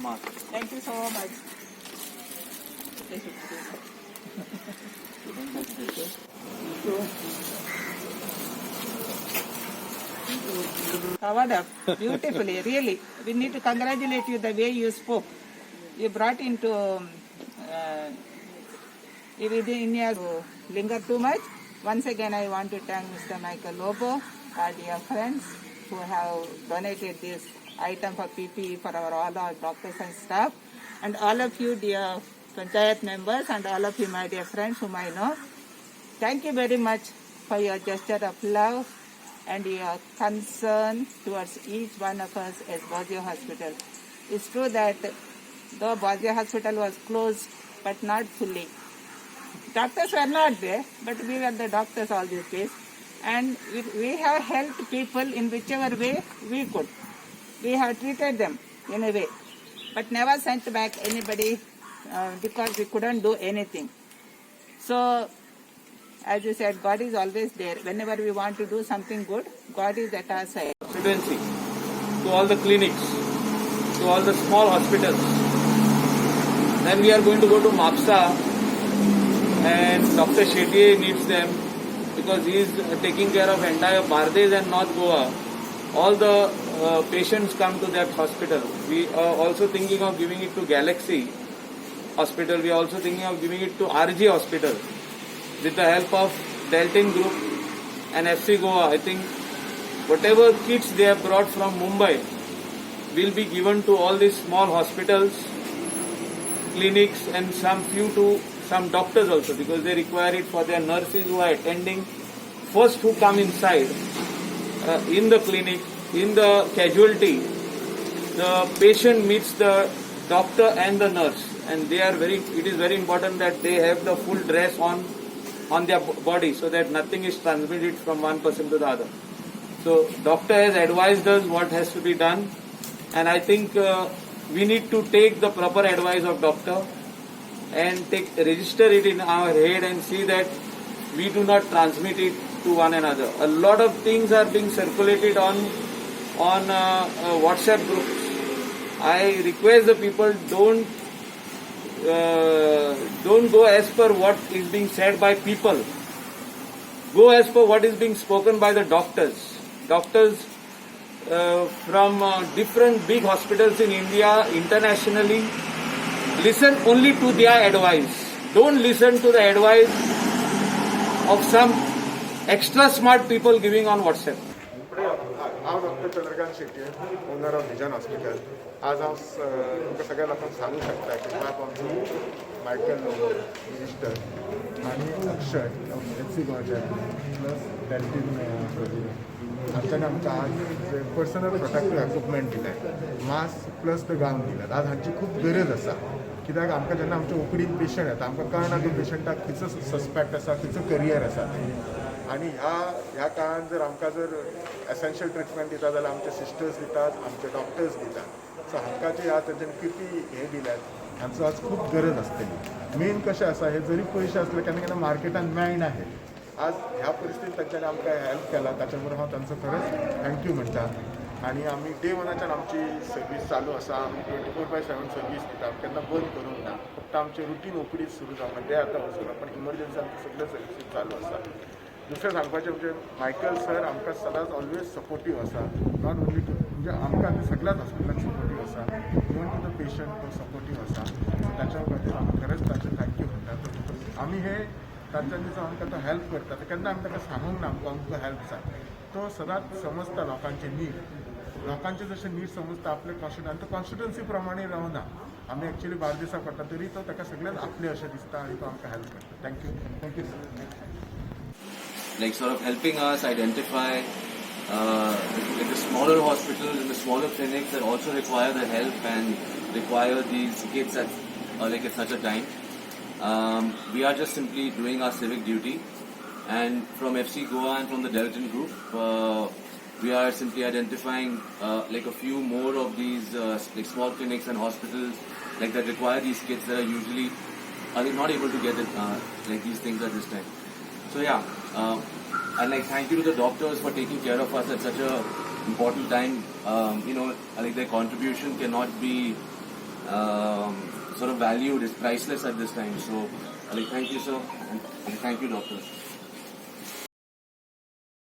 Mask. Thank you so much. Covered up beautifully, really. We need to congratulate you the way you spoke. You brought into within your to linger too much. Once again, I want to thank Mr. Michael Lobo, our dear friends who have donated this item for PPE for our all our doctors and staff, and all of you, dear panchayat members, and all of you, my dear friends whom I know. Thank you very much for your gesture of love and your concern towards each one of us at Bozio Hospital. It's true that though Bozio Hospital was closed, but not fully. Doctors were not there, but we were the doctors all these days. And we have helped people in whichever way we could. We have treated them in a way, but never sent back anybody because we couldn't do anything. So, as you said, God is always there. Whenever we want to do something good, God is at our side. Constituency, to all the clinics, to all the small hospitals. Then we are going to go to Mapsa, and Dr. Shetty needs them because he is taking care of entire Bardez and North Goa. All the patients come to that hospital. We are also thinking of giving it to Galaxy Hospital. We are also thinking of giving it to RG Hospital with the help of Deltin Group and FC Goa. I think whatever kits they have brought from Mumbai will be given to all these small hospitals, clinics, and some few to some doctors also, because they require it for their nurses who are attending first, who come inside in the clinic, in the casualty. The patient meets the doctor and the nurse, and they are very it is very important that they have the full dress on their body so that nothing is transmitted from one person to the other. So doctor has advised us what has to be done, and I think we need to take the proper advice of doctor and take register it in our head and see that we do not transmit it to one another. A lot of things are being circulated on WhatsApp groups. I request the people, don't go as per what is being said by people. Go as per what is being spoken by the doctors. Doctors from different big hospitals in India, internationally, listen only to their advice. Don't listen to the advice of some extra smart people giving on WhatsApp. हांव doctor Chandrakant Shetye, owner of vision hospital. आज हांव तुमकां सगळ्या लोकांक सांगूंक शकता की बाब आमचो मायकल लोबो मिनिस्टर आनी अक्षय एफ सी गोवाचे प्लस डेल्टीन प्रेजिडेंट हांच्यांनी आमकां आज पर्सनल प्रोटेक्टीव इक्विपमेंट दिले, मास्क प्लस the गावन दिल्यात. आज हांची खूब गरज आसा, कित्याक आमकां जेन्ना आमच्या ओपीडीन पेशंट येता, आमकां कळना की पेशंटाक खंयचो सस्पेक्ट आसा, खंयचो करियर आसा ते. आनी ह्या काळान जर आमकां जर एसेन्शियल ट्रिटमेंट दिता जाल्यार आमचे सिस्टर्स दितात, आमचे डॉक्टर्स दितात. सो हांकां जे ह्या तेंच्यांनी पीपीई हे दिल्यात, हांचो आज खूब गरज आसतली. मेन कशें आसा, हे जरी पयशे आसले, केन्ना केन्ना मार्केटान मेळना हे. आज ह्या परिस्थितीत तांच्यांनी आमकां हेल्प केला, ताच्या बरोबर हांव तांचो खरेंच thank you म्हणटा. आनी आमी डे वनाच्यान आमची सर्वीस चालू आसा. आमी 24/7 सर्वीस दिता, केन्ना बंद करूंक ना. फक्त आमचे रुटीन ओपीडी सुरू जावंक ते आतां वचून, पण इमर्जन्सी आमची सगळ्यो सर्विसीस चालू आसा. दुसरें सांगपाचें म्हणजे मायकल सर आमकां सदांच ऑलवेज सपोर्टीव आसा. Not only to म्हणजे आमकां न्ही, सगळ्याच हॉस्पिटलाक सपोर्टीव आसा. इवन टू the patient तो सपोर्टीव आसा. ताच्या खातीर आमी खरेंच ताचें thank you म्हणटा. आमी हे तांच्यांनी जो आमकां तो हेल्प करता, ते केन्ना आमी ताका सांगूंक ना आमकां आमकां हेल्प जाय. तो सदांच समजता लोकांचे नीड, लोकांचे जशें नीड समजता आपले कॉन्स्टिट्युएन्सी, आनी तो कॉन्स्टिट्युएन्सी प्रमाणे रावना. आमी एक्चुअली बार्देसा पडटा, तरी तो ताका सगळ्यांत आपले अशें दिसता आनी तो आमकां हेल्प करता. Thank you, thank you sir. Like sort of helping us identify like the smaller hospitals and the smaller clinics that also require the help and require these kits at like at such a time. We are just simply doing our civic duty, and from FC Goa and from the Delton Group, we are simply identifying like a few more of these like small clinics and hospitals like that require these kits that are usually are not able to get it, like these things at this time. So yeah, and like thank you to the doctors for taking care of us at such a important time. Like their contribution cannot be sort of valued. It's priceless at this time. So, like, thank you, sir, and thank you, doctors.